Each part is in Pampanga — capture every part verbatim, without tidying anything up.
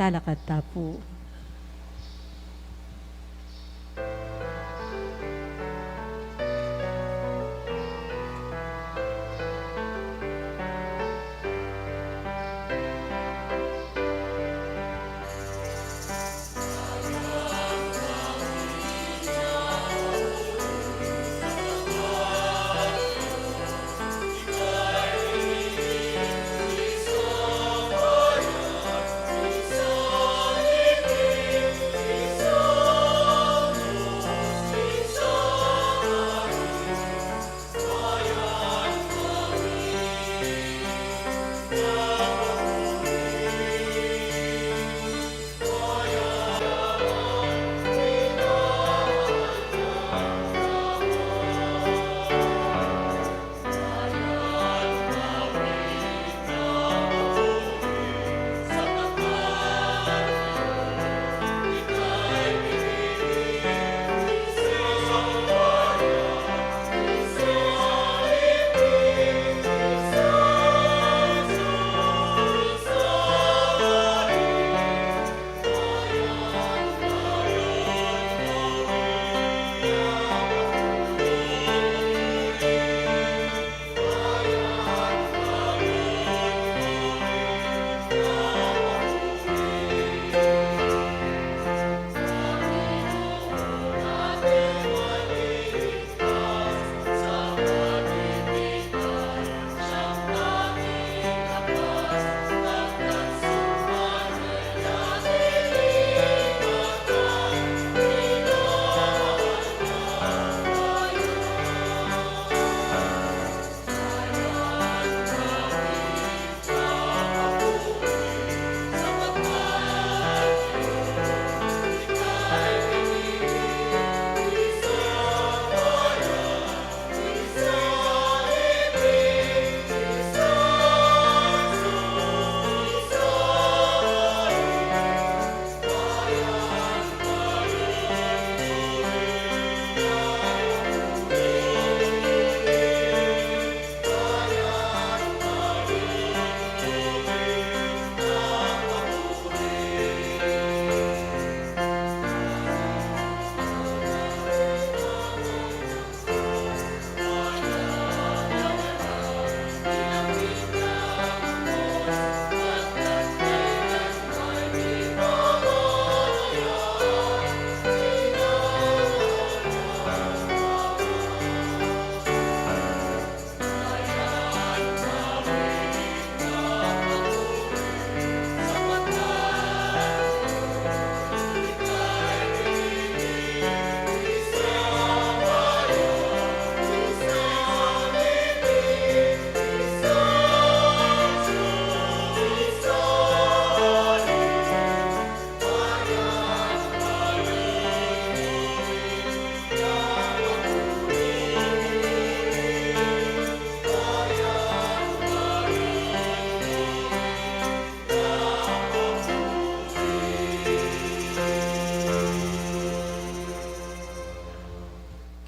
Lalakad ta pu.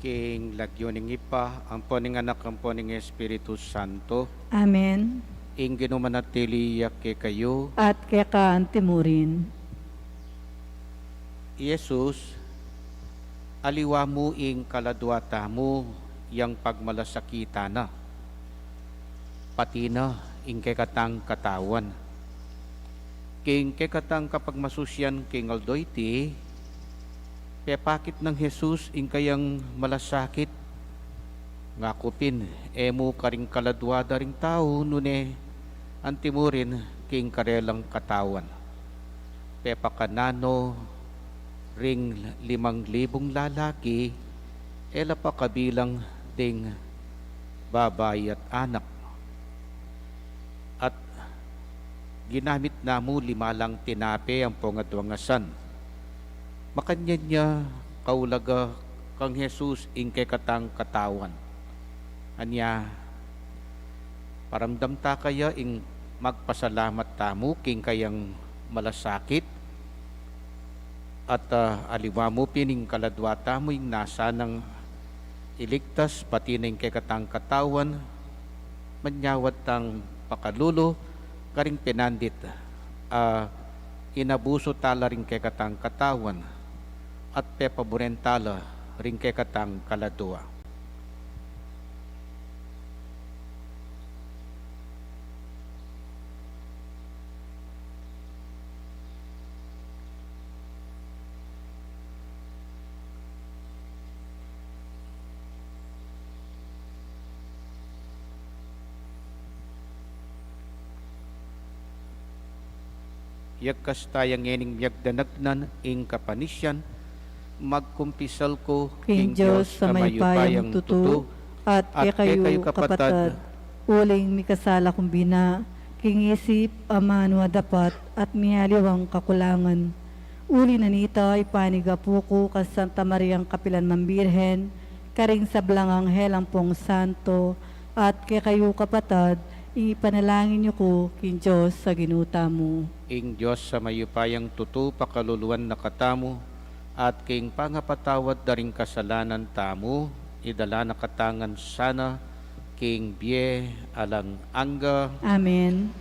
King lagyu ning Ibpa, ampo ning Anak, ampo ning Espiritu Santo. Amen. Ing Ginu manatili ya kekayu. At keka antimurin. Jesus, aliwa mu ing kaladua tamu yang pagmalasakitan na, pati na ing kekatang katawan. King kekatang kapagmasusian king aldo iti, pepakit nang Jesus ing kayang malasakit, ngaku pin, e mu karing kaladua da ring tau, nune antimurin king karelang katawan. Pepakanan no ring limang libung lalaki, e la pa kabilang ding babai at anak. At ginamit na mu lima lang tinape ampong adwang asan. Makanyan ya kaulaga kang Jesus ing kekatang katawan. Anya, paramdam ta kaya ing magpasalamat tamu king kayang malasakit, at, ah, aliwa mu pin ing kaladua tamu ing nasanang iligtas, pati na ing kekatang katawan, manyawad tang pakalulu karing pinandit, ah, inabusu tala ring kekatang katawan, at pepaburen tala ring kekatang kaladua. Yagkas taya ngening miyagdanag na ing kapanisian, magkumpisal ku king Dios a mayupayang tutu, at kekayu kapatad, uling mikasala kung bina, king isip, amanu, adapat, at mialiwang kakulangan. Uli na nita, ipanyawad ku kang Santa Mariang kapilan man Birhen, karing sablang anghel ampong santo, at kekayu kapatad, ipanalangin yu ku king Dios a Ginu tamu. Ing Dios a mayupayang tutu pakaluluan na katamu, at king pangapatawad da ring kasalanan tamu, idala na katamu ngan sana king bie alang angga. Amen.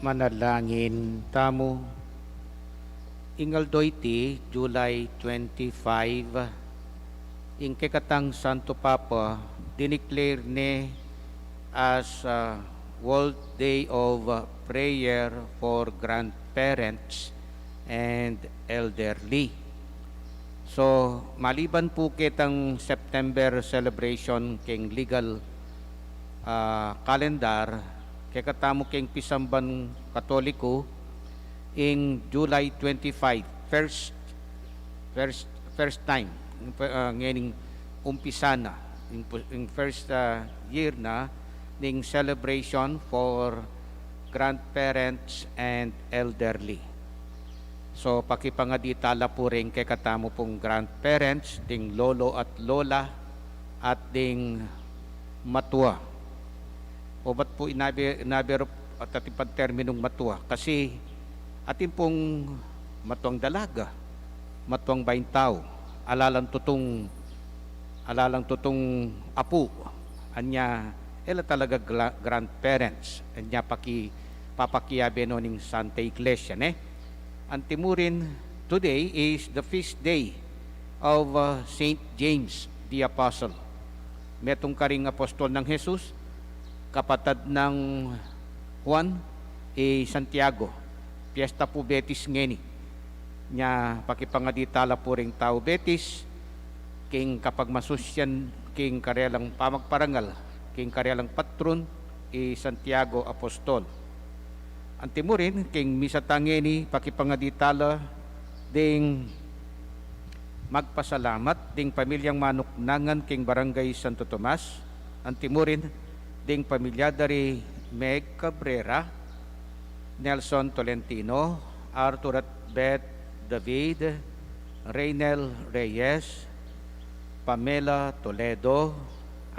Manalangin tamu. Ing aldo iti, July twenty-five, ing kekatang Santo Papa, dineclare ne as, ah, World Day of, uh, Prayer for Grandparents and Elderly. So, maliban pu ketang September celebration keng legal, ah, calendar, kekatamu keng pisamban Katoliko, ing July twenty-five, first, first, first time, ing pe-, ah, ngening umpisa na, ing pu-, ing first, ah, year na ning celebration for grandparents and elderly. So, pakipangadi tala pu ring kekatamu pung grandparents, ding lolo at lola, at ding matua. Obat pu inabi-, inabiru at atin pang terminung matua. Kasi atin pung matuang dalaga, matuang baintau, ala lang tutung, ala lang tutung apu, anya, e la talaga gra-, grandparents, anya paki-, papakiabe no ning Santa Iglesia, ne? Antimurin, today is the feast day of, uh, Saint James the Apostle. Metung karing apostol nang Jesus, kapatad nang Juan, i Santiago. Piesta pu Betis ngeni. Nya pakipangadi tala pu ring tau Betis, king kapagmasusian, king karelang pamagparangal, king karelang patron, i Santiago Apostol. Antimurin, king misa ta ngeni, pakipangadi tala ding magpasalamat ding pamilyang manuknangan king Barangay Santo Tomas, antimurin ding pamilya da ri Meg Cabrera, Nelson Tolentino, Arthur at Beth David, Reynel Reyes, Pamela Toledo,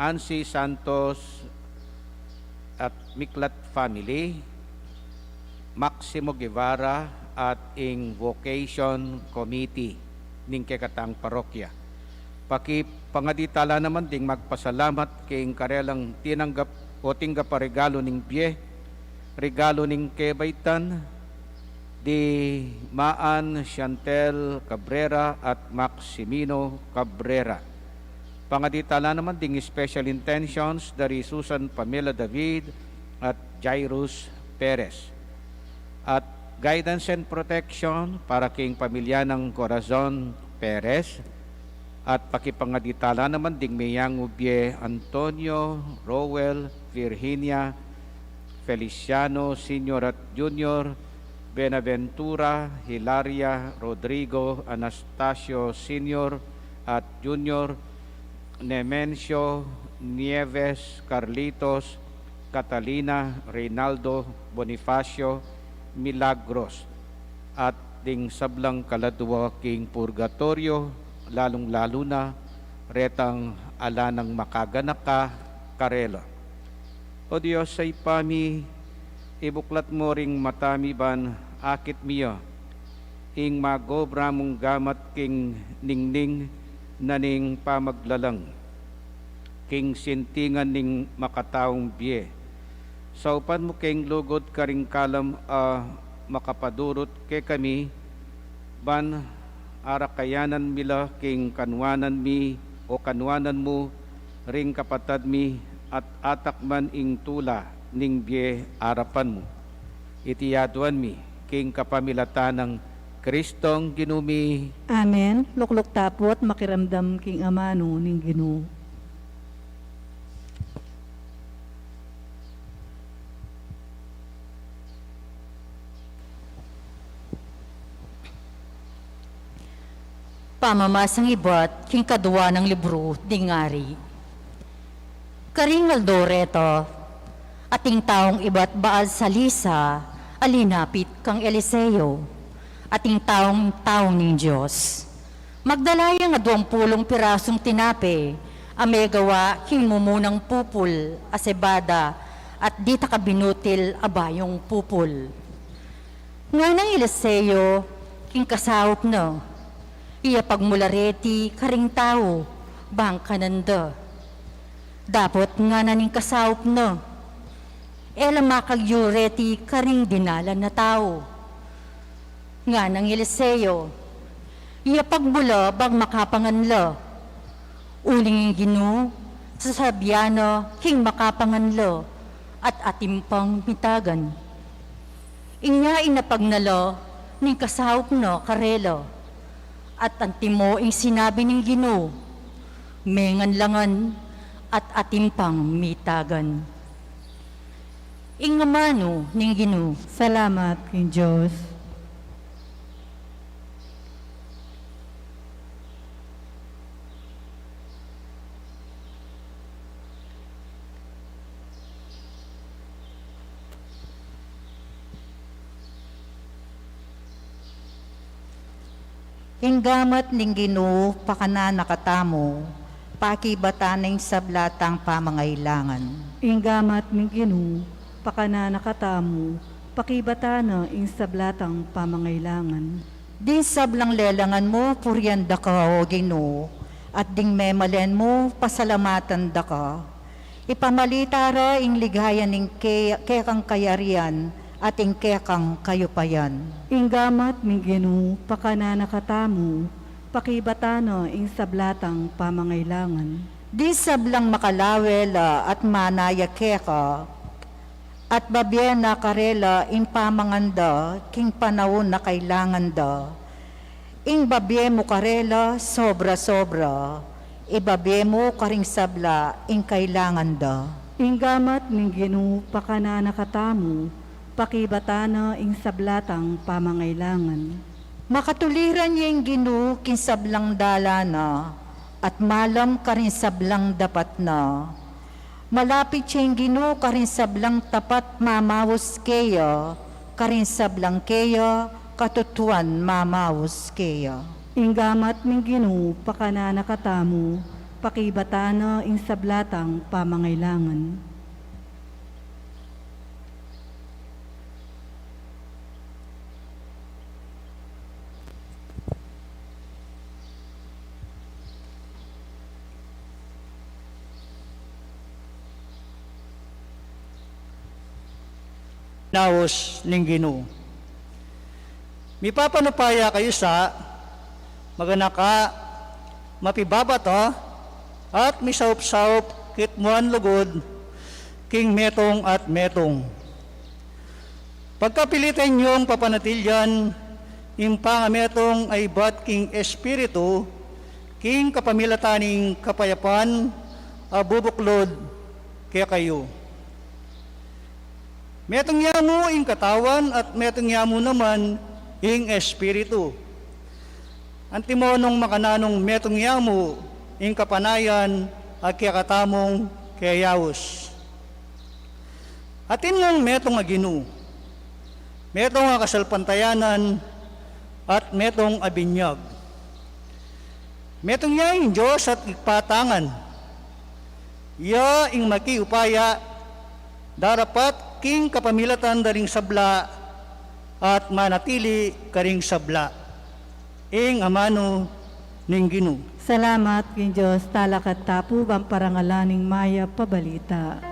Ansi Santos, at Miklat family, Maximo Guevara, at ing Vocation Committee ning kekatang parokya. Pakipangadi tala naman ding magpasalamat king karelang tinanggap o tinggap a regalo ning bie, regalo ning kebaitan, di Maan Chantel Cabrera at Maximino Cabrera. Pangadi tala naman ding special intentions da ri Susan Pamela David at Jairus Perez. At guidance and protection para king pamilya nang Corazon Perez. At pakipangadi tala naman ding meyangu bie Antonio, Roel, Virginia, Feliciano Senior at Junior, Benaventura, Hilaria, Rodrigo, Anastasio Senior at Junior, Nemencio, Nieves, Carlitos, Catalina, Reynaldo, Bonifacio, Milagros, at ding sablang kaladua king purgatoryo, lalung-lalu na retang ala nang makaganaka karela. O Dios a Ibpa mi, ibuklat mu ring mata mi ban akit mi ya ing magobra mung gamat king ningning na ning pamaglalang king sintingan ning makataung bie. Saupan mu keng lugud karing kalam a makapadurut kekami, ban arakayanan mi la king kanuanan mi o kanuanan mu ring kapatad mi at atakman ing tula ning bie arapan mu. Iti aduan mi king kapamilatan nang Kristong Ginu mi. Amen. Lukluk tapu't makiramdam king amanu ning Ginu. Pamamasang ibat king kadua nang libru ding Ari. Karing aldo reta, ating taung ibat baal salisa a linapit kang Eliseo, ating taung tau ning Dios. Magdala yang aduang pulung pirasung tinape a megawa king mumunang pupul a sebada at ditak a binutil a bayung pupul. Nganang Eliseo king kasaup na, iyapag mu la reti karing tau bang kanan da. Dapot ngana ning kasaup na, e la makagyu reti karing dinalan a tau. Nganang Eliseo, iyapag mu la bang makapangan la. Uling ing Ginu, sasabian na king makapangan la, at atin pang mitagan. Inya inapagnala ning kasaup na karela, at antimo ing sinabi ning Ginu, mengan la ngan at atin pang mitagan. Ing amanu ning Ginu. Salamat king Dios. Ing gamat ning Ginu pakanan na katamu, pakibatan na ing sabla tang pamangailangan. Ing gamat ning Ginu pakanan na katamu, pakibatan na ing sabla tang pamangailangan. Ding sablang lelangan mu, purian da ka, O Ginu, at ding memalen mu, pasalamatan da ka. Ipamalita ra ing ligaya ning ke-, kekang kayarian at ing kekang kayupayan. Ing gamat ning Ginu pakanan na katamu, pakibatan na ing sabla tang pamangailangan. Ding sablang makalawe la at manaya keka, at babie na karela ing pamangan da king panaun a kailangan da. Ing babie mu karela sobra-sobra, ibabie mu karing sabla ing kailangan da. Ing gamat ning Ginu pakanan na katamu, pakibatan na ing sabla tang pamangailangan. Makatuliran ya ing Ginu king sablang dalan na, at malam karing sablang dapat na. Malapit ya ing Ginu karing sablang tapat mamaus keya, karing sablang keya katutuan mamaus keya. Ing gamat ning Ginu pakanan na katamu, pakibatan na ing sabla tang pamangailangan. Naus ning Ginu. Mipapanupaya kayu sa, maganaka, mapibabata, at misaup-saup kitmuan lugud king metung at metung. Pagkapilitan yung papanatilian ing pangametung a ibat king Espiritu, king kapamilatan ning kapayapan a bubuklud kekayu. Metung ya mu ing katawan at metung ya mu naman ing Espiritu. Antimo nung makananung metung ya mu ing kapanayan a kekatamung keyaus. Atin mung metung a Ginu, metung a kasalpantayanan, at metung a binyag. Metung ya ing Dios at Ibpa tang ngan. Iya ing makiupaya, darapat king kapamilatan da ring sabla, at manatili karing sabla. Ing amanu ning Ginu. Salamat king Dios. Talakad ta pu ban parangalan ing mayap a balita.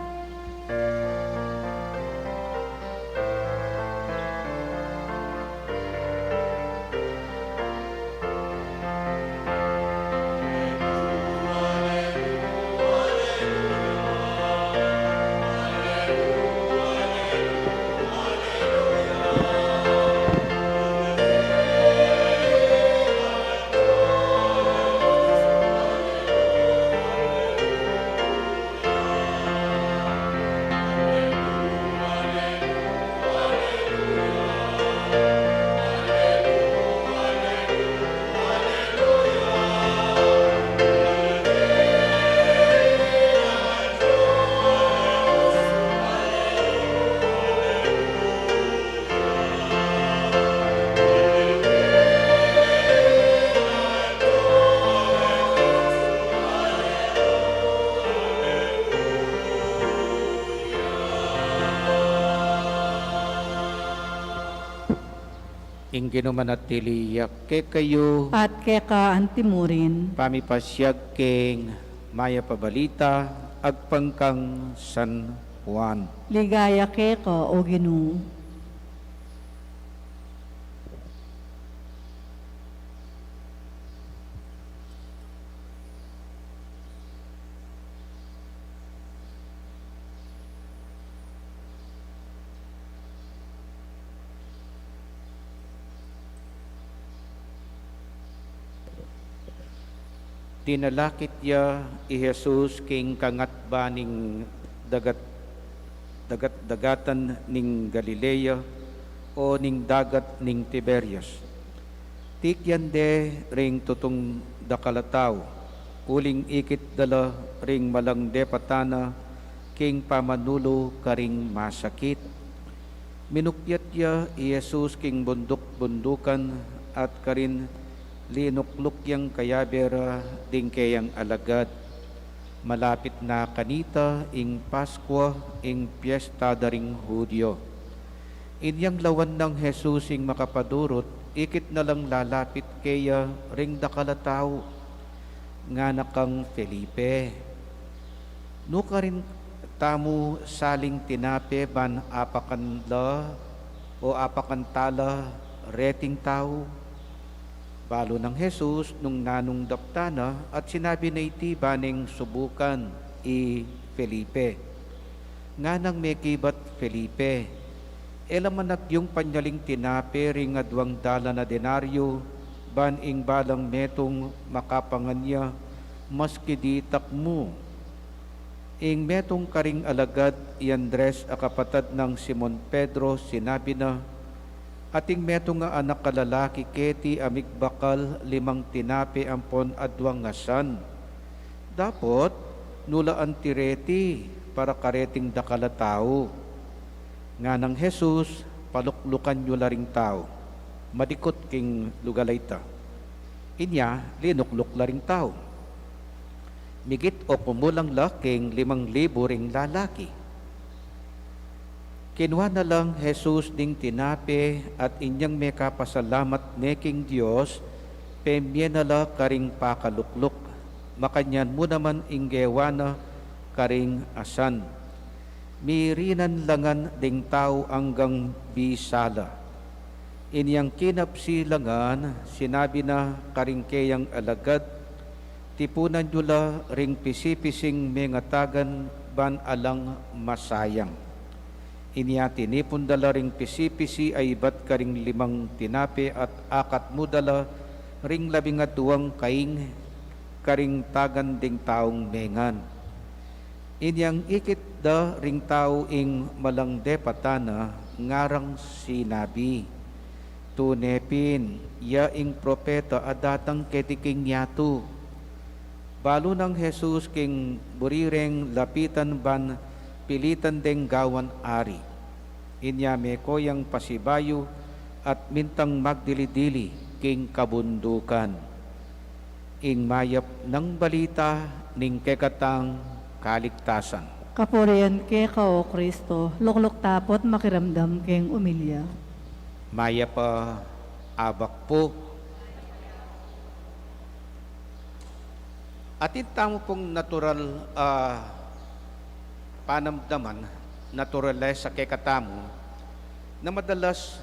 Ing Ginu manatili ya kekayu. At keka antimurin. Pamipasiag king mayap a balita agpang kang San Juan. Ligaya keka, O Ginu. Tinalakit ya i Jesus king kangatba ning dagat, dagat-dagatan ning Galilea o ning dagat ning Tiberias. Tikyan de ring tutung dakal a tau, uling ikit da la ring malang depatan na king pamanulu karing masakit. Minuklat ya i Jesus king bunduk-bundukan at karin linukluk yang kayabe ra ding keyang alagad. Malapit na kanita ing Paskua, ing piesta da ring Judio. Inyang lawan nang Jesus ing makapadurut, ikit na lang lalapit keya ring dakal a tau. Ngana kang Felipe, "Nukarin tamu saling tinape ban apakan la o apakan tala reting tau?" Balu nang Jesus nung nanung daptan na at sinabi na iti ba neng subukan i Felipe. Nganang mekibat Felipe, "E la man agyung panyaling tinape ring aduang dalan a denaryo, ban ing balang metung makapangan ya, maski ditak mu?" Ing metung karing alagad, i Andres a kapatad nang Simon Pedro, sinabi na, "Ating metung a anak a lalaki keti a migbakal limang tinape ampon aduang asan. Dapot, nu la anti reti para kareting dakal a tau?" Nganang Jesus, "Paluklukan yu la ring tau. Madikut king lugal a ita." Inya, linukluk la ring tau. Migit o kumulang la king limang libu ring lalaki. Kinua na lang Jesus ding tinape at inyang mekapasalamat ne king Dios, pemie na la karing pakalukluk. Makanyan mu naman ing gewa na karing asan. Mirinan la ngan ding tau anggang bisa la. Inyang kinapsi la ngan, sinabi na karing keyang alagad, "Tipunan yu la ring pisipising mengatagan ban alang masayang." Inya tinipun da la ring pisipisi a ibat karing limang tinape at akatmu da la ring labing aduang kaing karing tagan ding taung mengan. Inyang ikit da ring tau ing malang depatan na, ngarang sinabi, "Tune pin, ya ing propeta a datang keti king yatu." Balu nang Jesus king buri reng lapitan ban pilitan deng gawan ari. Inya meko yang pasibayu at mintang magdili-dili king kabundukan. Ing mayap nang balita ning kekatang kaligtasan. Kapurian keka, O Kristo. Lukluk tapu't makiramdam king umilya. Mayap a abak pu. Atin tamu pung natural a panamdaman, naturalesa kekatamu, na madalas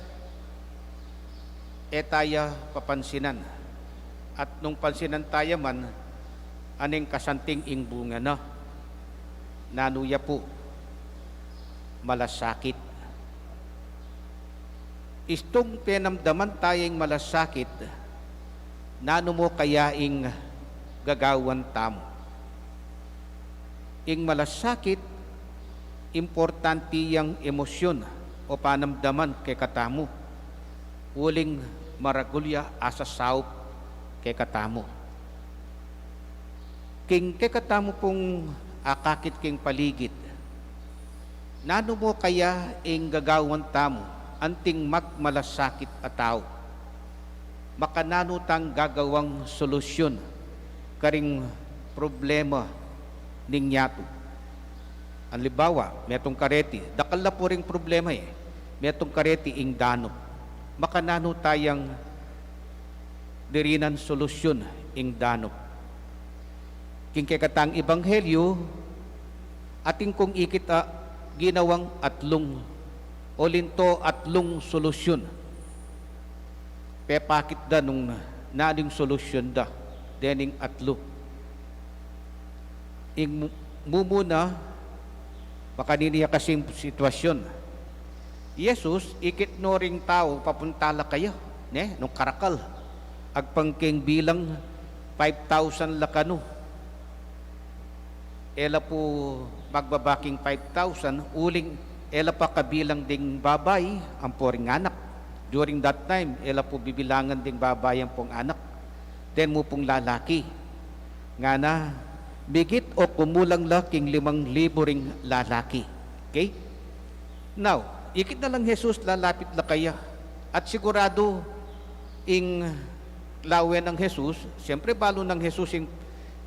e taya papansinan. At nung pansinan taya man, aning kasanting ing bunga na. Nanu ya pu? Malasakit. Istung penamdaman taya ing malasakit, nanu mu kaya ing gagawan tamu? Ing malasakit, importante yang emosyun o panamdaman kekatamu, uling maragul ya asasaup kekatamu. King kekatamu pung akakit king paligid, nanu mu kaya ing gagawan tamu anting magmalasakit a tau? Makananu tang gagawang solusyun karing problema ning yatu? Alimbawa, metung kareti, dakal la pu ring problema e. Metung kareti ing danup. Makananu tayang dirinan solusyun ing danup? King kekatang ebanghelyu, atin kung ikit a ginawang atlung o linto atlung solusyun. Pepakit da nung nanu ing solusyun da dening atlu. Ing mu-, mumuna, makanini ya kasing sitwasyun. Jesus, ikit no ring tau, papunta la kaya, ne, nung karakal. Agpang king bilang five thousand la kanu. E la pu magbaba king five thousand, uling e la pa kabilang ding babai ampo ring anak. During that time, e la pu bibilangan ding babai ampong anak. Then mu pung lalaki. Ngana, migit o kumulang la king limang libu ring lalaki. Okay? Now, ikit na lang Jesus, lalapit la kaya. At sigurado, ing lawen nang Jesus, siyempre, balu nang Jesus ing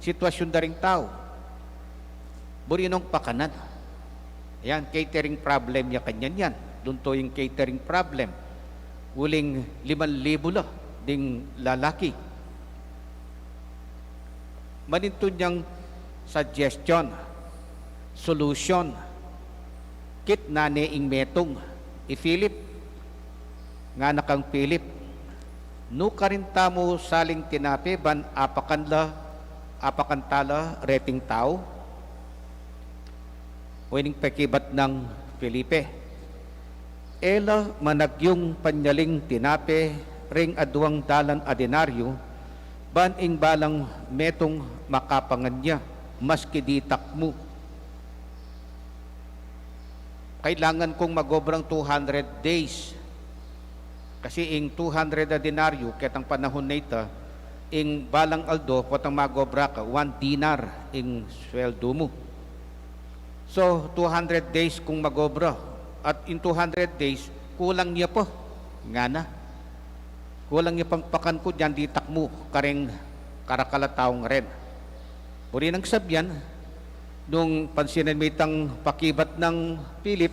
sitwasyun da ring tau. Buri nong pakanan. Yan, catering problem ya kanyan yan. Dunto ing catering problem. Uling liman libu la ding lalaki. Manintun yang suggestion, solution, kit na ne ing metung, i Philip, ngana kang Philip, nukarin tamu saling tinape ban apakan la, apakan tala reting tau? O ining pakibat nang Felipe, e la managyung panyaling tinape ring aduang dalan a denaryo, ban ing balang metung makapangan ya, maski ditak mu. Kailangan kung magobrang two hundred days. Kasi ing two hundred a denaryo, ketang panahun na ita, ing balang aldo, potang magobra ka, one dinar ing sweldo mu. So, two hundred days kung magobra. At in two hundred days, kulang ya pa. Ngana. Kulang ya pang pakan ku, dinan ditak mu, karing karakal a tau ngaren. Buri nang sabyan, nung pansinan mi itang pakibat nang Philip,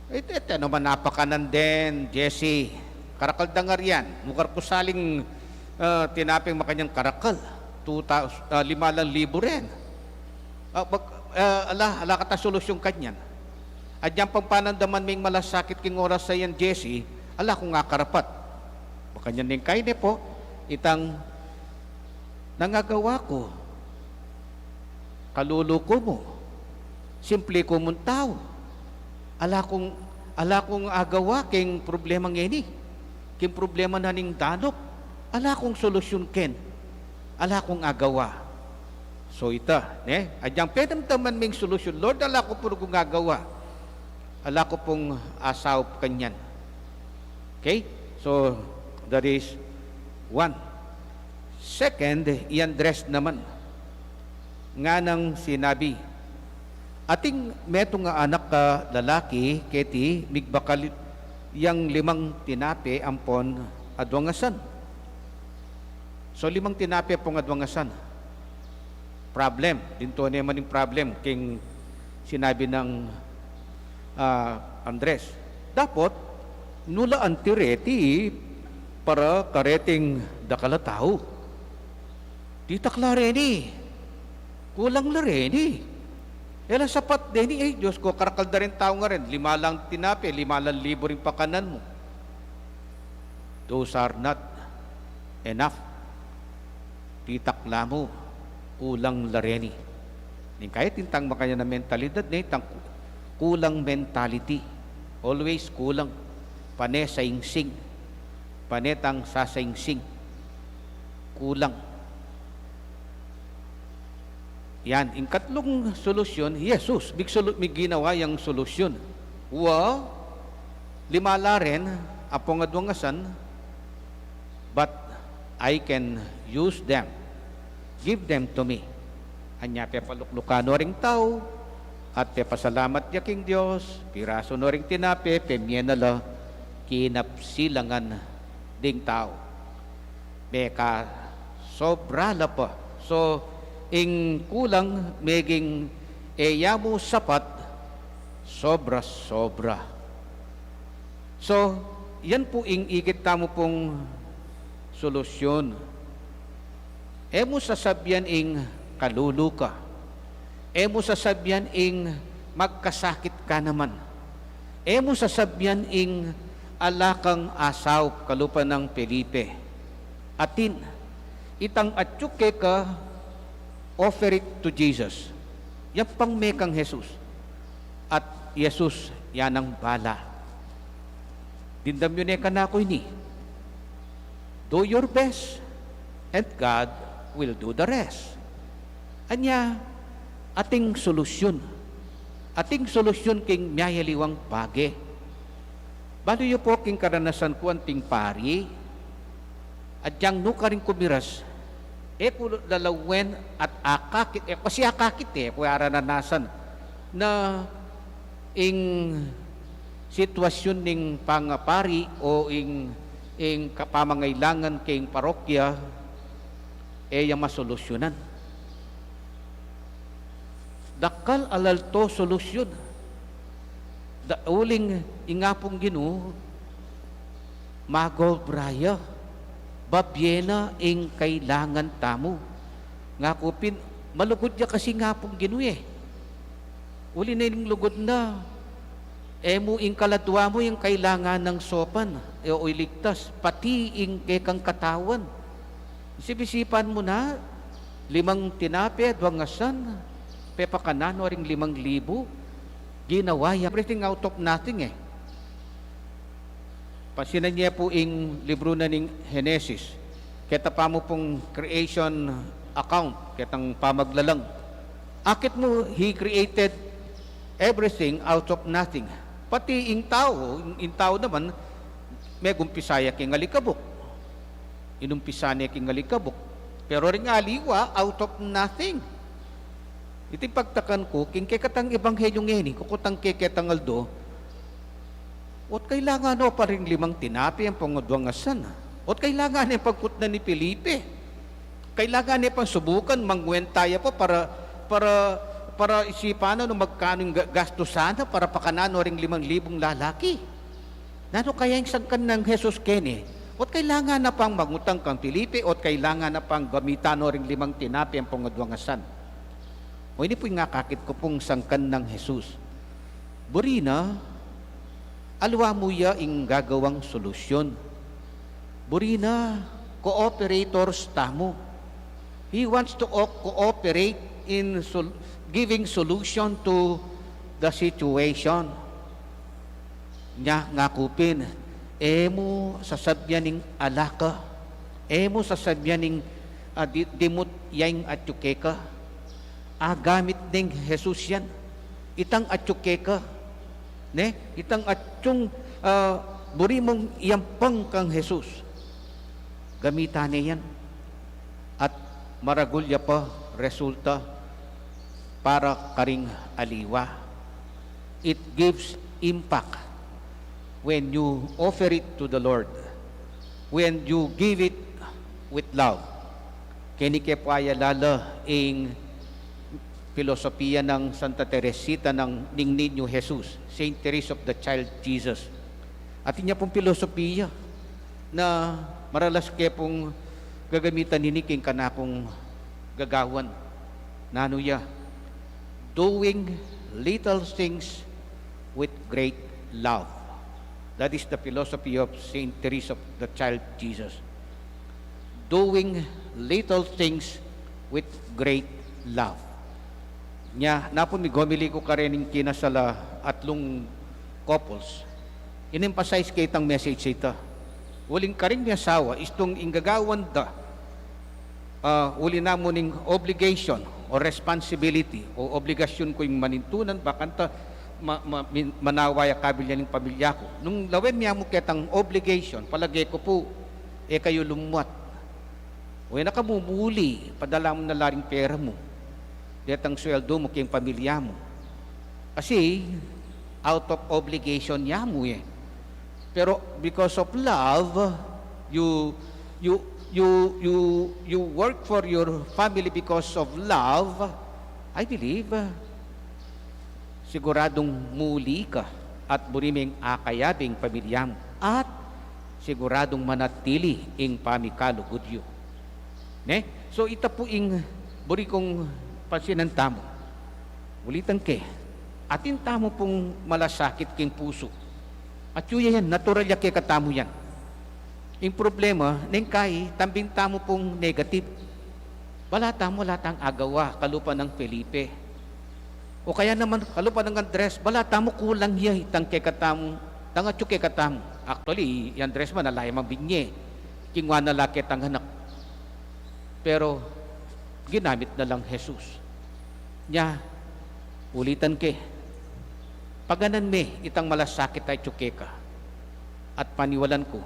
e, e, e naman apakanan den, Jesse, karakal da ngarian, nukarin ku saling, ah, tinapeng makanyan karakal, two thousand, ah, lima lang libu ren. Ah, bag-, ah, ala, ala kata solusyun kanyan. Agyang pang panandaman ming malasakit king oras a yan, Jesse, ala kung akarapat. Makanyan ning kaine pu, itang nangagawa ku, kalulu ku mu, simple ku mung tau. Ala kung, ala kung agawa king problema ngeni. King problema na ning danup, ala kung solusyun ken. Ala kung agawa. So ita, ne? Agyang pedamdaman ming solusyun, Lord, ala ku pung agawa. Ala ku pung asaup kanyan. Okay? So, that is one. Second, i Andres naman. Nganang sinabi, ating metung a anak a lalaki keti migbakal yang limang tinape ampon aduang asan. So, limang tinape ampong aduang asan. Problem. Dinto ne man ing problem king sinabi nang, ah, Andres. Dapot, nu la anti reti para kareting dakal a tau? Ditak la reni. Kulang la reni. E la sapat deni, e, Dios ku, karakal da ring tau ngaren, lima lang tinape, lima lang libu ring pakanan mu. Those are not enough. Ditak la mu, kulang la reni. Ning kaya itang makanyan a mentalidad ne, itang ku-, kulang mentality. Always kulang. Pane saingsing. Pane tang sasaingsing. Kulang. Yan, ing katlung solusyun, Jesus, mig solu-, mig ginawa yang solusyun. Wa, lima la ren, ampong aduang asan, but I can use them. Give them to me. Anya pepaluklukan no ring tau, at pepasalamat ya king Dios, pirasu no ring tinape, pemie na la, kinapsilangan ding tau. Mekasobra la pa. So, ing kulang meging e ya mu sapat, sobra-sobra. So, yan pu ing ikit tamu pung solusyun. E mu sasabyan ing kalulu ka. E mu sasabyan ing magkasakit ka naman. E mu sasabyan ing ala kang asaup kalupa nang Felipe. Atin, itang atyu keka, offer it to Jesus. Yan pang mekang Jesus. At Jesus, ya nang bala. Dimdam yu ne kanaku ini. Do your best. And God will do the rest. Anya, ating solusyun. Ating solusyun king miyayaliwang bage. Balu yu pu king karanasan ku anting pari, agyang nu karin kumiras, e ku lalawen at akakit, e ku kasi akakit e, ku aranasan na ing sitwasyun ning pangapari o ing, ing kapamangailangan king parokya, e ya masolusyunan. Dakal alalto solusyun. Da, uling ing Apung Ginu, magobra ya, babie na ing kailangan tamu. Nga ku pin, malugud ya kasi ing Apung Ginu e. Uli na ing lugud na, e mu ing kaladua mu ing kailangan nang sopan, e o iligtas, pati ing kekang katawan. Isip-isipan mu na, limang tinape, duang asan, pepakanan no ring limang libu, ginawa ya, everything out of nothing e. Pansinan ye pu ing libru na ning Genesis. Keta pa mu pung creation account, ketang pamaglalang. Akit mu, he created everything out of nothing. Pati ing tau, ing, ing tau naman, megumpisa ya king alikabuk. Inumpisa ne king alikabuk. Pero ring aliwa, out of nothing. Iti pagtakan ku, king kekatang ebanghelyu ngeni, kukutang kekatang aldo, ot kailangan no pa ring limang tinape ampong duang asan. Ot kailangan ne pagkutnan ni Felipe. Kailangan ne pang subukan, mangwenta ya pa para, para, para isipan na no magkanu ing ga-, gastusan na para pakanan no ring limang libung lalaki. Nanu kaya ing sangkan nang Jesus keni? Ot kailangan na pang mangutang kang Felipe, ot kailangan na pang gamitan no ring limang tinape ampong duang asan. O ini pu ing akakit ku pung sangkan nang Jesus. Buri na, aliwa mu ya ing gagawang solusyun. Buri na, cooperators tamu. He wants to o-, cooperate in sol-, giving solution to the situation. Nya nga ku pin, e mu sasabyan ing ala ka, e mu sasabyan ing, ah, di-, dimut ya ing atyu keka. Agamit ning Jesus yan. Itang atyu keka, ne? Itang atyung, ah, buri mung iyampang kang Jesus. Gamitan ne yan. At maragul ya pa resulta para karing aliwa. It gives impact when you offer it to the Lord, when you give it with love. Keni ke pu ayalala ing pilosopiya nang Santa Teresita nang, ning Niño Jesus, Saint Teresa of the Child Jesus. Atin ya pung pilosopiya na maralas ke pung gagamitan ini king kanakung gagawan. Nanu ya? Doing little things with great love. That is the philosophy of Saint Teresa of the Child Jesus. Doing little things with great love. Nya, napun mighomily ku karin ing kinasal a atlung couples. In-emphasize ke itang message ita. Uling karing miasawa, istung ing gagawan da, ah, uli na mu ning obligation o responsibility o obligasyun ku ing manintunan, bakanta ma-, ma-, min-, manawa ya kabilyan ning pamilya ku. Nung lawen mi mu ketang obligation, palage ku pu, e kayu lumuat. O e na ka mumuli, padala mu na la ring pera mu. Detang sweldo mu king pamilya mu. Kasi, out of obligation ya mu e. Pero because of love, you, you, you, you, you work for your family because of love, I believe, siguradung muli ka at buri meng akayabe ing pamilya mu at siguradung manatili ing pamikalugud yu. Ne? So, ita pu ing buri kung pansinan tamu. Ulitan ke, atin tamu pung malasakit king pusu. At yu yan, natural ya kekatamu yan. Ing problema, neng kai, tambing tamu pung negative. Bala tamu, ala tang agawa, kalupa nang Felipe. O kaya naman, kalupa nang Andres, bala tamu kulang ya, itang kekatamu, tang atyu kekatamu. Actually, i Andres man, ala ya mang binye. Kingwa na la ketang anak. Pero ginamit na lang Jesus. Nya, ulitan ke, paganan me itang malasakit a itsu keka, at paniwalan ku,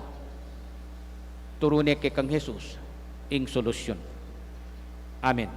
turu ne ke kang Jesus ing solusyun. Amen.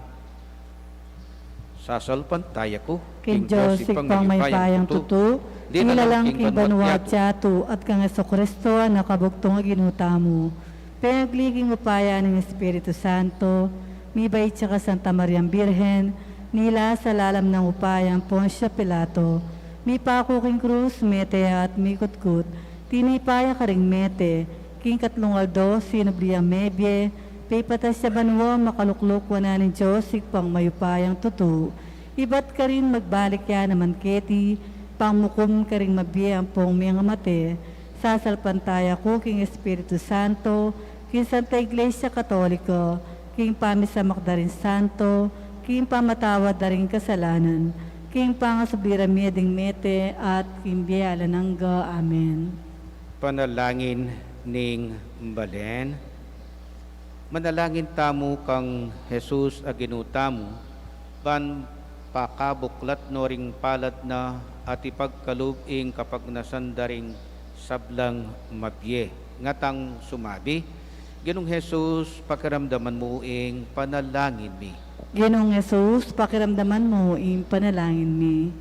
Sasalpantaya ku king Dios Ibpang mayupayang tutu, linalang king banua at yatu, at kang Jesucristo a Anak a bugtung a Ginu tamu. Pengagli king upaya ning Espiritu Santo, mibait ya kang Santa Mariang Birhen, nilas a lalam ning upayang Poncio Pilato, mipaku king krus, mete at mikutkut, tinipa ya karing mete, king katlung aldo sinubli yang mebie, peipatas ya banua, makalukluk wanan ning Dios Ibpang mayupayang tutu. Ibat karin magbalik ya naman keti, pangukum karing mabie ampong mengamate. Sasalpantaya ku king Espiritu Santo, king Santa Iglesia Katolika, king pamisamak da ring santo, king pamatawad da ring kasalanan, king pangasubli ra mie ding mete, at king bie alang angga. Amen. Panalangin ning Balen. Manalangin tamu kang Jesus a Ginu tamu, ban pakabuklat no ring palad na at ipagkalub ing kapagnasan da ring sablang mabie. Ngatang sumabi, Ginung Jesus, pakiramdaman mu ing panalangin mi. Ginung Jesus, pakiramdaman mu ing panalangin mi.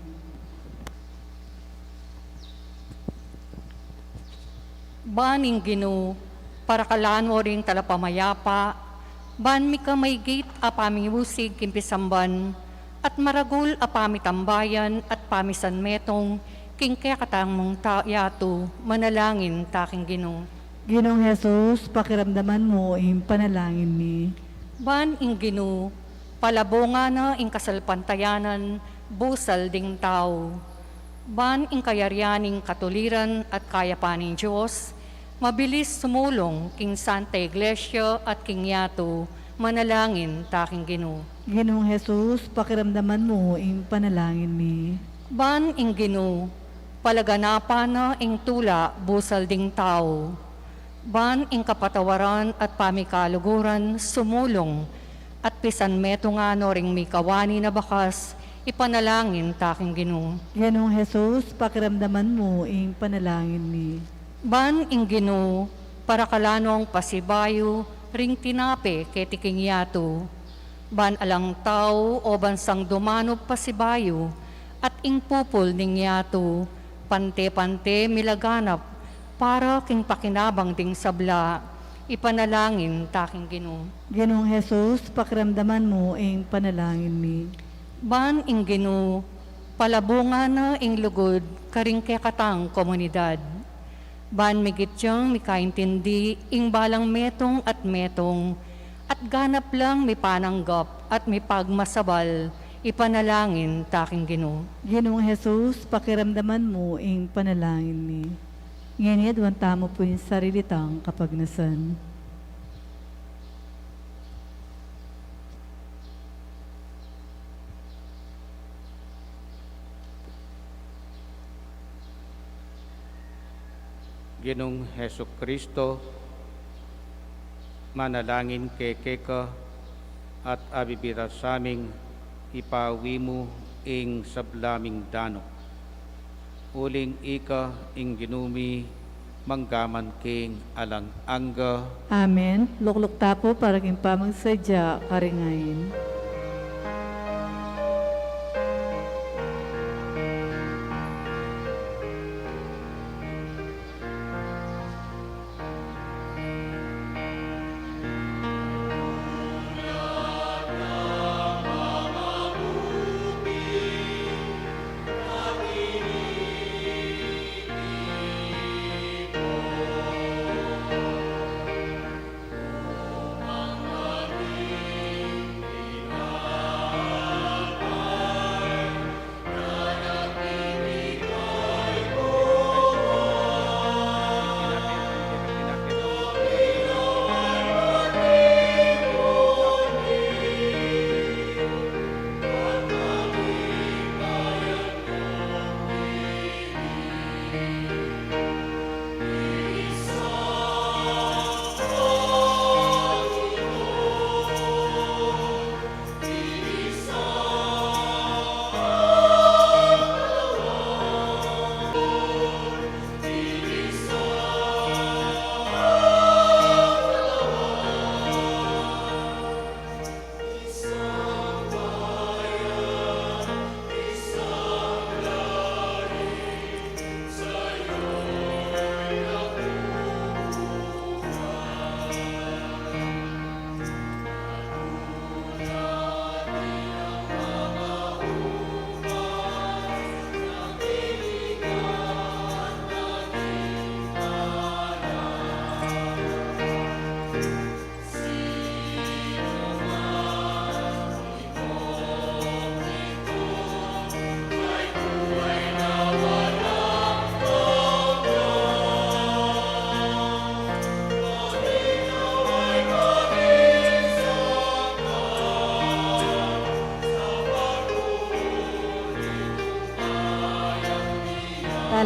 Ban ing Ginu, parakalan no ring talapamayapa, ban mika maygit a pamiusig king pisamban, at maragul a pamitambayan at pamisanmetung, king kekatamung ta-, yatu, manalangin ta king Ginu. Ginung Jesus, pakiramdaman mu ing panalangin mi. Ban ing Ginu, palabungan na ing kasalpantayanan, busal ding tau. Ban ing kayarian ning katuliran at kayapan ning Dios, mabilis sumulung king Santa Iglesia at king yatu, manalangin ta king Ginu. Ginung Jesus, pakiramdaman mu ing panalangin mi. Ban ing Ginu, palaganapan na ing tula busal ding tau. Ban ing kapatawaran at pamikaluguran sumulung, at pisanmetungan no ring mikawani na bakas, ipanalangin ta king Ginu. Ginung Jesus, pakiramdaman mu ing panalangin mi. Ban ing Ginu, parakalan nong pasibayu ring tinape keti king yatu. Ban alang tau o bansang dumanup pasibayu, at ing pupul ning yatu, pante-pante milaganap, para king pakinabang ding sabla, ipanalangin ta king Ginu. Ginung Jesus, pakiramdaman mu ing panalangin mi. Ban ing Ginu, palabungan na ing lugud karing kekatang komunidad. Ban migit yang mikaintindi ing balang metung at metung, at ganap lang mipananggap at mipagmasabal, ipanalangin ta king Ginu. Ginung Jesus, pakiramdaman mu ing panalangin mi. Ngeni aduan tamu pu ing sarili tang kapagnasan. Ginung Jesucristo, manalangin ke keka at abibira saming ipawi mu ing sabla ming danup. Uling ika ing Ginu mi manggaman king alang angga. Amen. Lukluk ta pu para king pamagsadya karing ain.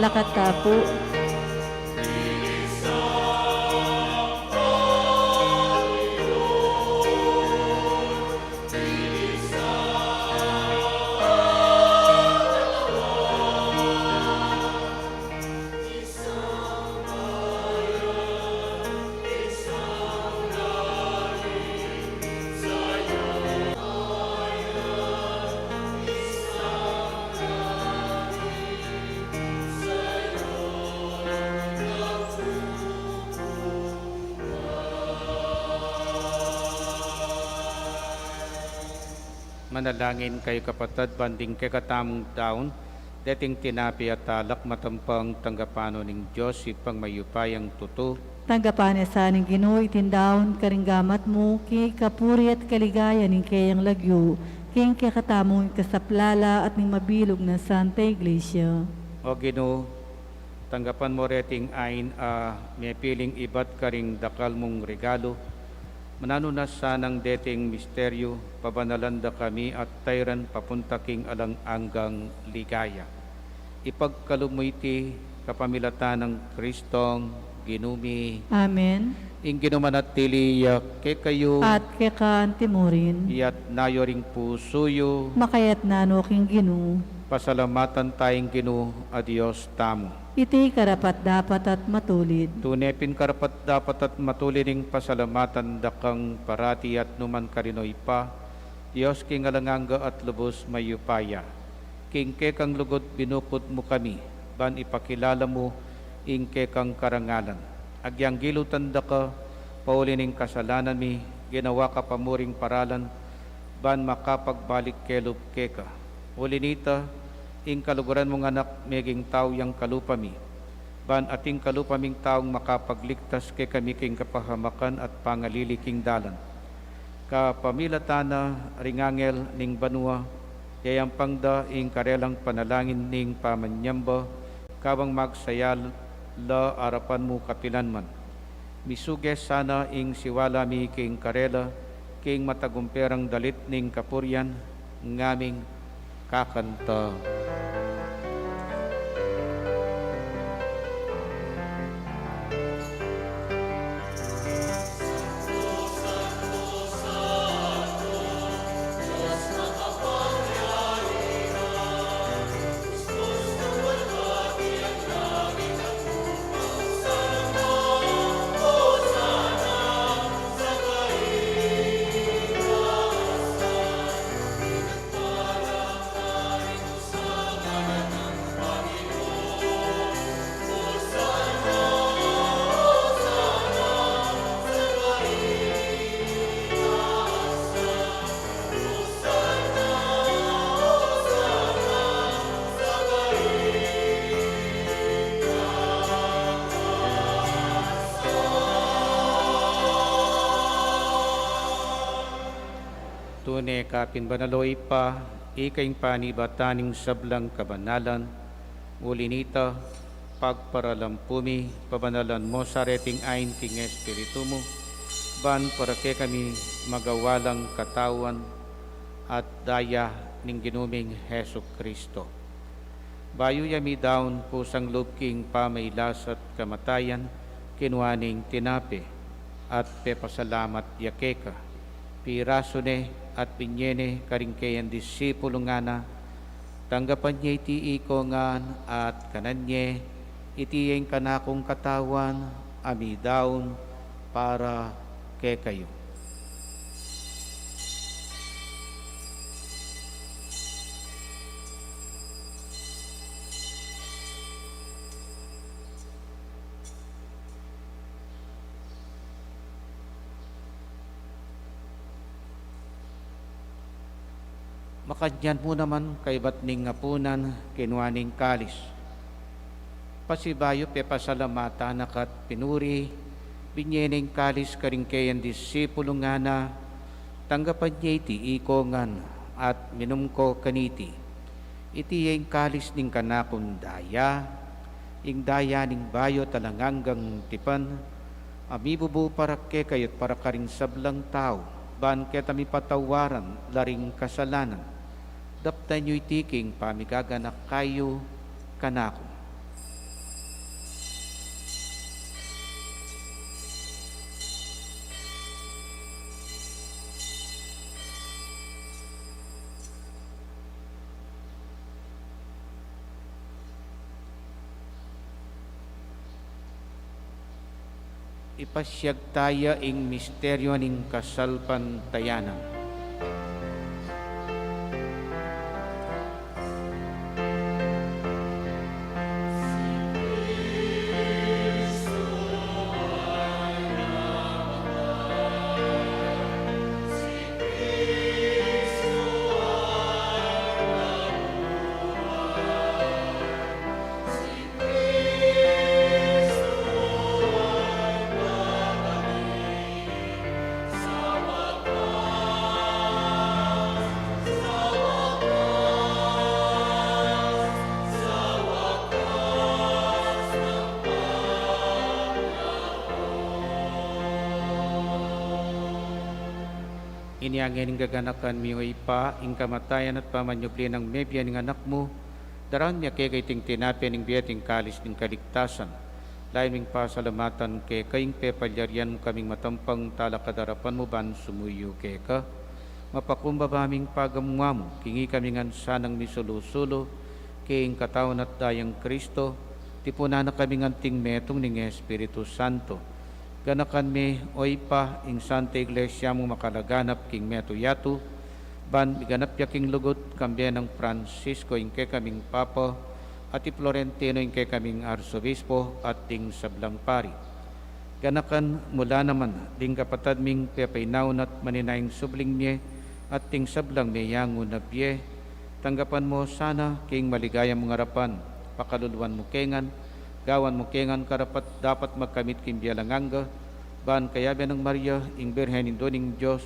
Lakad ta pu. Manalangin kayu, kapatad, ban ding kekatamung daun, deting tinape at alak, matampang tanggapan no ning Dios, Ibpang mayupayang tutu. Tanggapan na sa ning Ginu iting daun karing gamat mu, king kapurian at kaligayan ning keyang lagyu, king kekatamung kasaplalan at ning mabilug nang Santa Iglesia. O Ginu, tanggapan mu reting ain a mepiling ibat karing dakal mung regalu. Mananu na sanang deting misteryu, pabanalan da kami at tairan papunta king alang anggang ligaya. Ipagkalub mu iti kapamilatan nang Kristong Ginu mi. Amen. Ing Ginu manatili ya kekayu. At keka mu rin. Iyatas yu ring pusu yu. Makayatas no king Ginu. Pasalamatan taya ing Ginu a Dios tamu. Iti karapat-dapat at matulid. Tune pin karapat-dapat at matulid ing pasalamatan da kang parati at nukarin man, O Ibpa, Dios king alang angga at lubus mayupaya. King kekang lugud binukud mu kami, ban ipakilala mu ing kekang karangalan. Agyanggilutan da ka, pauli ning kasalanan mi, ginawa ka pa muring paralan, ban makapagbalik kelub keka. Uli nita, ing kaluguran mung Anak meging tau yang kalupa mi, ban ating kalupa ming taung makapagligtas kekami king kapahamakan at pangalili king dalan. Kapamilatan na ring anghel ning banua, yayampang da ing karelang panalangin ning pamanyamba, kabang magsaya la arapan mu kapilan man. Misuge sana ing siwala mi king karela, king matagumperang dalit ning kapurian, ngaming kakanta. Tune ka pin banal, O Ibpa, ika ing panibatan ning sablang kabanalan. Uli nita, pagparalampu mi, pabanalan mu sa reting ain king Espiritu mu, ban para kekami magawa lang katawan at daya ning Ginu ming Jesucristo. Bayu ya midaun pusang lub king pamailas at kamatayan, kinua ne ing tinape, at pepasalamat ya keka. Pirasu ne at binye ne karing keyang disipulu, ngana, tanggapan ye iti ikong ngan at kanan ye, iti ya ing kanakung katawan a midaun para kekayu. Makanyan mu naman kaybat ning apunan, kinua ne ing kalis. Pasibayu pepasalamatan na ka at pinuri, binye ne ing kalis karing keyang disipulu, ngana, tanggapan ye iti ikong ngan at minum ko kaniti. Iti ya ing kalis ning kanakung daya, ing daya ning bayu at alang anggang tipan, a mibubu para kekayu at para karing sablang tau, ban keta mipatawaran la ring kasalanan. Daptan yu iti king pamigaganaka yu kanaku. Ipasiag taya ing misteryo ning kasalpantayanan. Inya ngeni, gaganakan mi, O Ibpa, ing kamatayan at pamanyubli nang mebie ning Anak mu, daraun mi keka iting tinape ning bie at ing kalis ning kaligtasan. Lalu ming pasalamatan keka ing pepalyarian mu kaming matampang talakad king arapan mu ban sumuyu keka. Mapakumbaba ming pagamu-amu, king ikami ngan sanang misulu-sulu king katawan at dayang Kristo, tipunan na kaming anting metung ning Espiritu Santo. Ganakan me, O Ibpa, ing Santa Iglesia mung makalaganap king meto yatu, ban miganap ya king lugud, kambe nang Francisco ing kekaming Papa, at i Florentino ing kekaming Arsobispo, at ding sablang pari. Ganakan mu la naman ding kapatad ming pepainaun at maninaing subling mie, at ding sablang meyangu na bie. Tanggapan mu sana king maligaya mung arapan, pakaluluan mu ke ngan, gawan mu ke ngan karapat-dapat magkamit king bie alang angga, ban kayabe nang Maria, ing Birhen Indu ning Dios,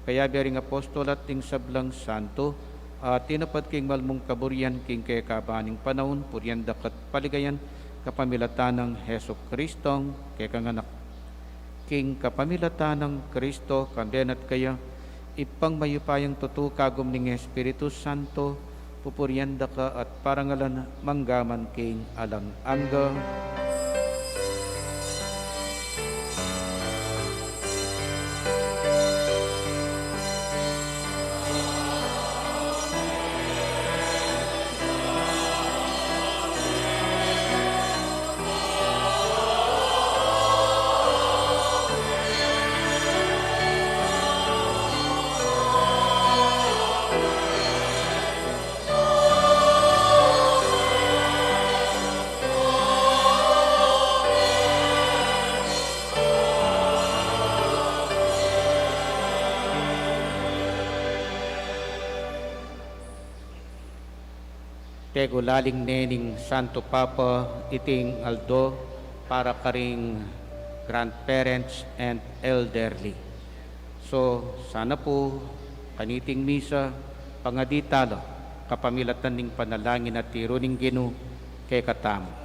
kayabe ring apostol at ding sablang santo, a tinupad king mal mung kaburian king kekaban ning panaun, purian da ka at paligayan, kapamilatan nang Jesucristong kekang Anak. King kapamilatan nang Kristo, kambe na at kaya, Ibpang mayupayang tutu, kagum ning Espiritu Santo, pupurian da ka at parangalan mangga man king alang angga. Pegulaling ne ning Santo Papa iting aldo para karing grandparents and elderly. So, sana pu kaniting misa, pangadi tala kapamilatan ning panalangin a tiru ning Ginu kekatamu.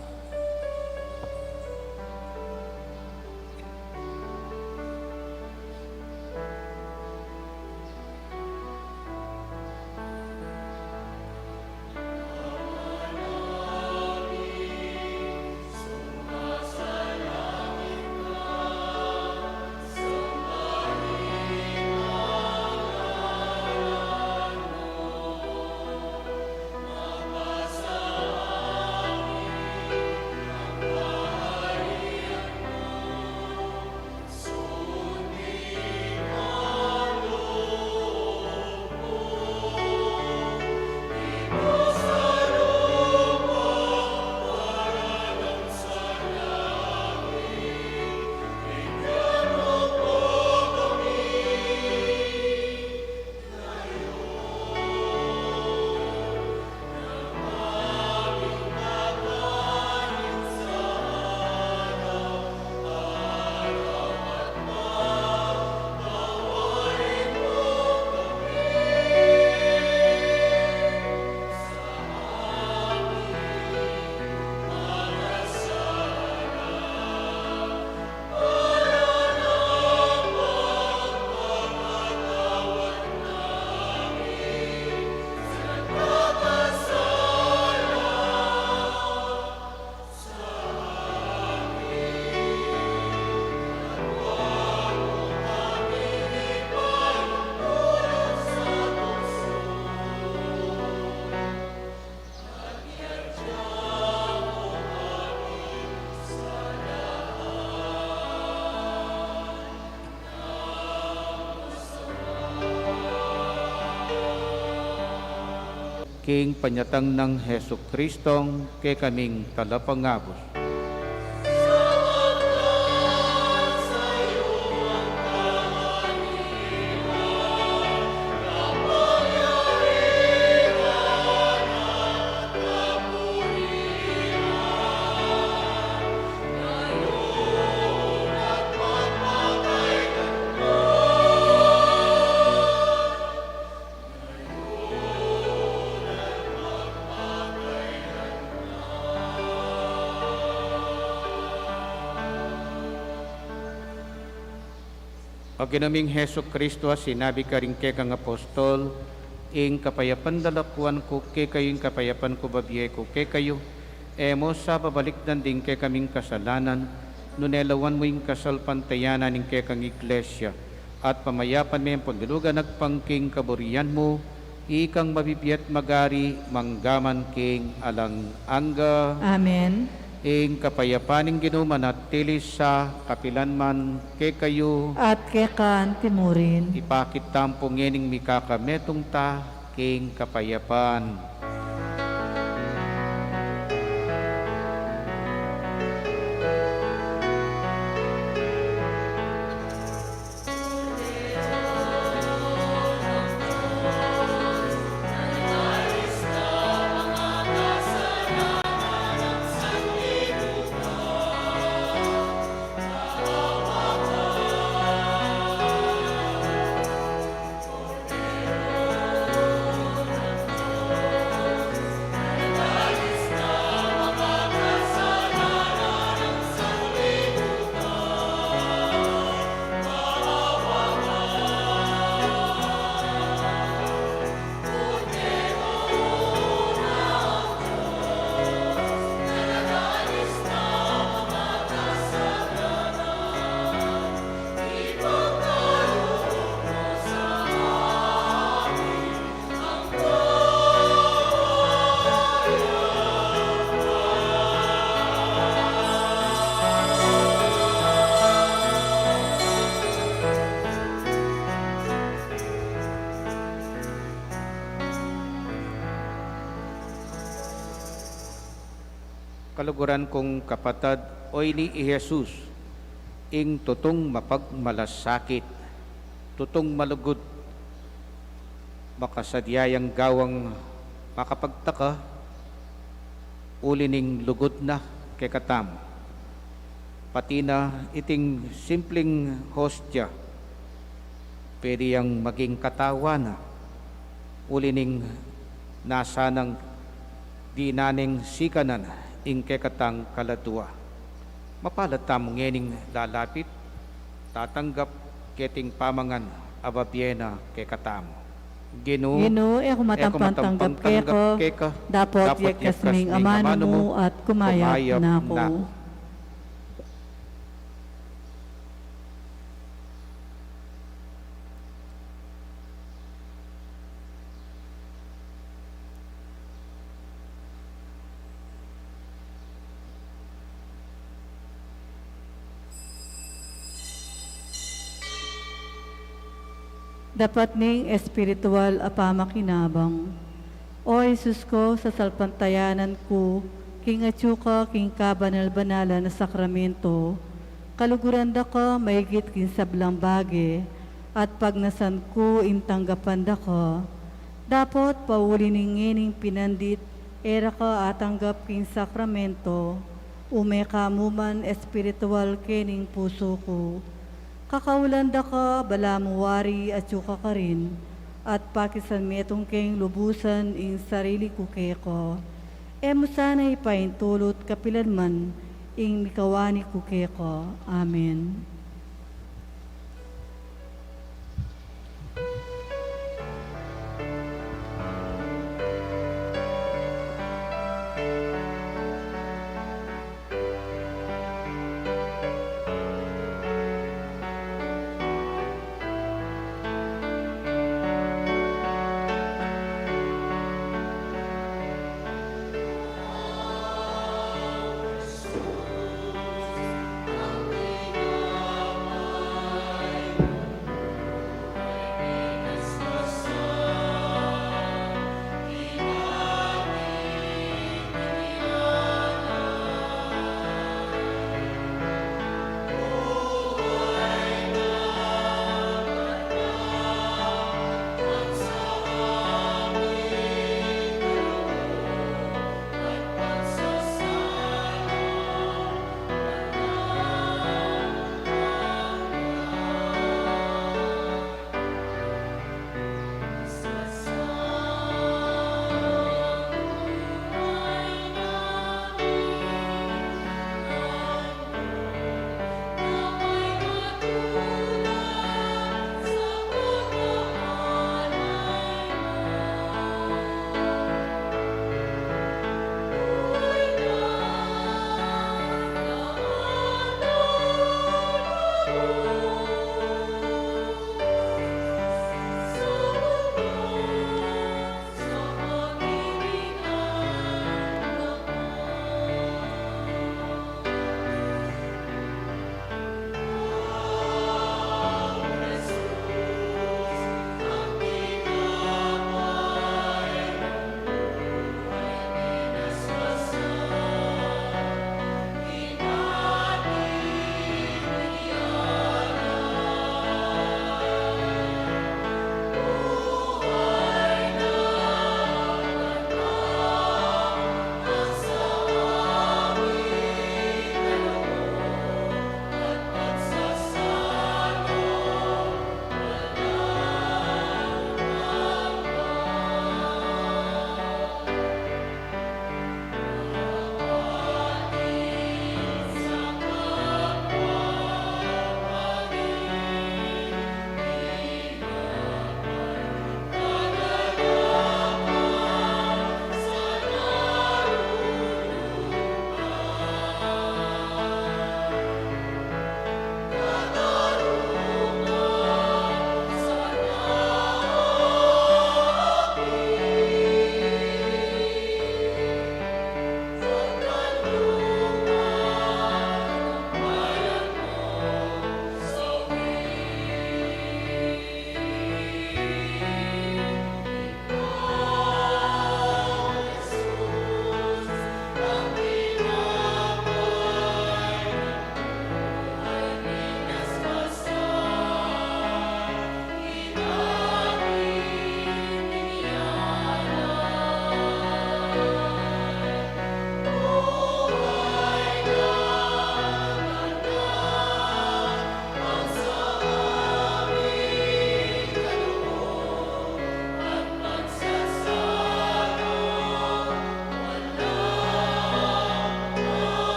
Ing panyatang nang Jesucristong kekaming talapangabus. O Ginu ming Jesucristo, a sinabi karing kekang apostol, ing kapayapan lalakuan ku kekayu, ing kapayapan ku babie ku kekayu, e mu sa babalikdan ding kekaming kasalanan, nune lawan mu ing kasalpantayanan ning kekang Iglesia, at pamayapan me ampon bilugan agpang king kaburian mu, ikang mabibie at magari manggaman king alang angga. Amen. Ing kapayapan ning Ginu manatili sa kapilan man kekayu. At keka anti mu rin. Ipakit tamu pu ngening mikakametung ta king kapayapan. Kaluguran kung kapatad, o ini i Jesus, ing tutung mapagmalasakit, tutung malugud, makasadya yang gawang makapagtaka, uli ning lugud na kekatamu. Pati na iting simpleng hostya, pwede yang maging katawan na, uli ning nasa nang dinan neng sikanan ing kekatang kaladua. Mapalad tamu ngening lalapit, tatanggap keting pamangan a babie na kekatamu. Ginu, Ginu, e ku matampang tanggap keka, dapot yagkas ming amanu mu at kumayap na ku. Dapat ning espiritual a pamakinabang. O Jesus ku, sasalpantayanan ku king atyu ka king kabanal-banalan a sakramento, kaluguran da ka maigit king sablang bage, at pagnasan ku ing tanggapan da ka. Dapot pauli ning ngening pinandit e ra ka atanggap king sakramento, ume ka mu man espiritual kening pusu ku. Kakaulan da ka, balamu wari atyu ka karin, at pakisan metung keng lubusan ing sarili ku keka. E mu sana ipaintulut kapilan man ing mikawani ku keka. Amen.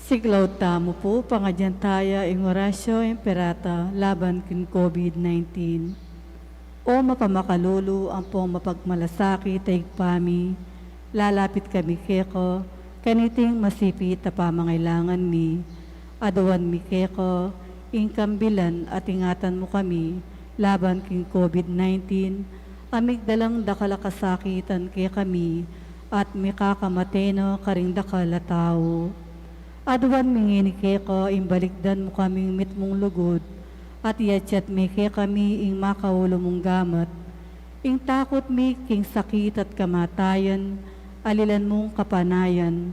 Siklaud tamu pu, pangadyan taya ing Oratio Imperata laban king COVID nineteen. O mapamakalulu ampong mapagmalasakit a Ibpa mi, lalapit kami keka, kaniting masipit a pamangailangan mi. Aduan mi keka ing kambilan at ingatan mu kami laban king COVID nineteen, a migdalang dakal a kasakitan kekami, at mikakamate na karing dakal a tau. Aduan mi ngeni keka ing balikdan mu kaming mitmung lugud, at iatsat mi kekami ing makaulu mung gamat. Ing takut mi king sakit at kamatayan, alilan mung kapanayan.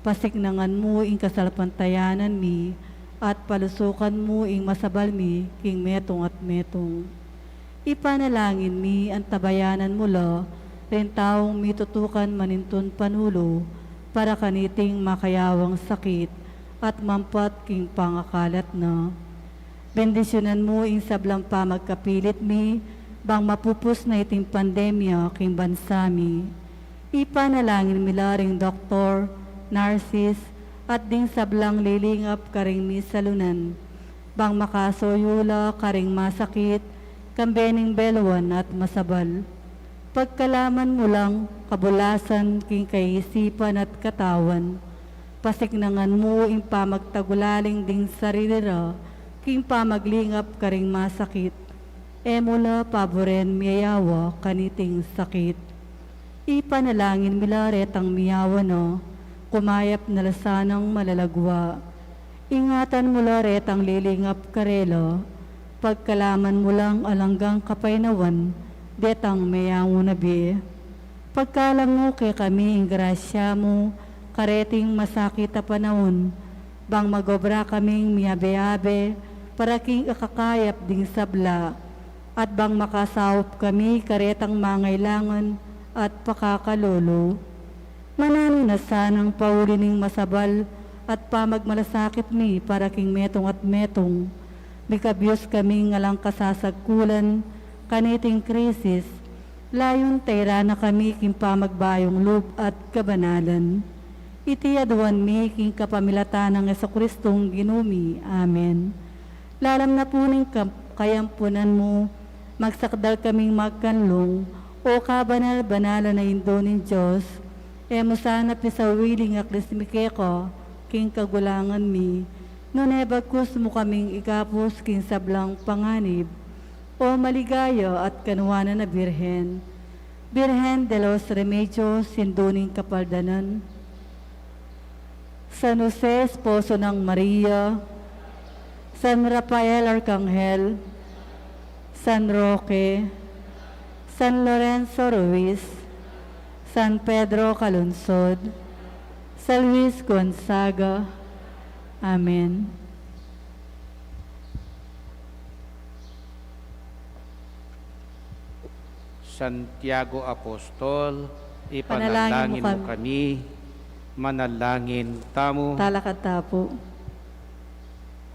Pasiknangan mu ing kasalpantayanan mi, at palusukan mu ing masabal mi king metung at metung. Ipanalangin mi, antabayanan mu la ring taung mitutukan manintun panulu para kaniting makayawang sakit at mampat king pangakalat na. Bendisyunan mu ing sablang pamagkapilit mi, bang mapupus na iting pandemya king bansa mi. Ipanalangin mi la ring doktor, nurses, at ding sablang lilingap karing misalunan, bang makasuyu la karing masakit, kambe ning beluan at masabal. Pagkalaman mu lang kabulasan king kaisipan at katawan. Pasiknangan mu ing pamagtagulaling ding sarili ra king pamaglingap karing masakit. E mu la paburen miyayawa kaniting sakit. Ipanalangin mi la retang miyawa na, kumayap na la sanang malalagwa. Ingatan mu la retang lilingap karela, pagkalaman mu lang alang anggang kapaynawan detang meyangu na bie. Pagkalang mu kekami ing grasya mu kareting masakit a panaun, bang magobra kaming miyabe-abe para king ikakayap ding sabla, at bang makasaup kami karetang mangailangan at pakakalulu. Mananu na sanang pauli ning masabal at pamagmalasakit mi para king metung at metung. Mikabyus kaming alang kasasagkulan kaniting krisis, layun tairan na kami king pamagbayung lub at kabanalan. Iti aduan mi king kapamilatan nang Jesucristong Ginu mi. Amen. Lalam na pu ning kam-, kayampunan mu, magsakdal kaming magkanlung, O kabanal-banalan a Indu ning Dios. E mu sana pisawili ing aklis mi keka king kagulangan mi, nune bagkus mu kaming ikabus king sablang panganib, O maligaya at kanuanan a Birhen. Birhen de los Remedios, Indu ning Kapaldanan. San Jose, Esposo nang Maria, San Rafael Arcangel, San Roque, San Lorenzo Ruiz, San Pedro Calungsod, San Luis Gonzaga. Amen. Santiago Apostol, ipanalangin mu kami. Manalangin tamu. Talakad ta pu.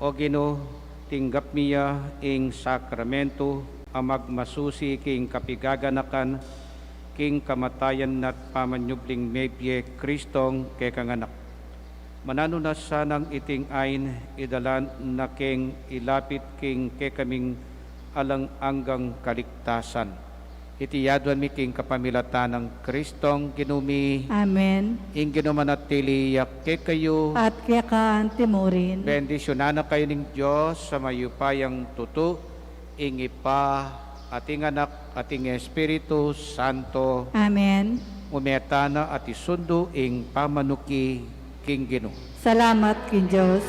O Ginu, tinggap mi ya ing sakramento a magmasusi king kapigaganakan, king kamatayan na't pamanyubling mebie, Kristong kekang Anak. Mananu na sanang iting ain idala na keng ilapit king kekaming alang anggang kaligtasan. Iti aduan mi king kapamilatan nang Kristong Ginu mi. Amen. Ing Ginu manatili ya kekayu. At keka anti mu rin. Bendisyunan na kayu ning Dios a mayupayang tutu, ing Ibpa, at ing Anak, at ing Espiritu Santo. Amen. Ume tana at isundu ing pamanuki king Ginu. Salamat king Dios.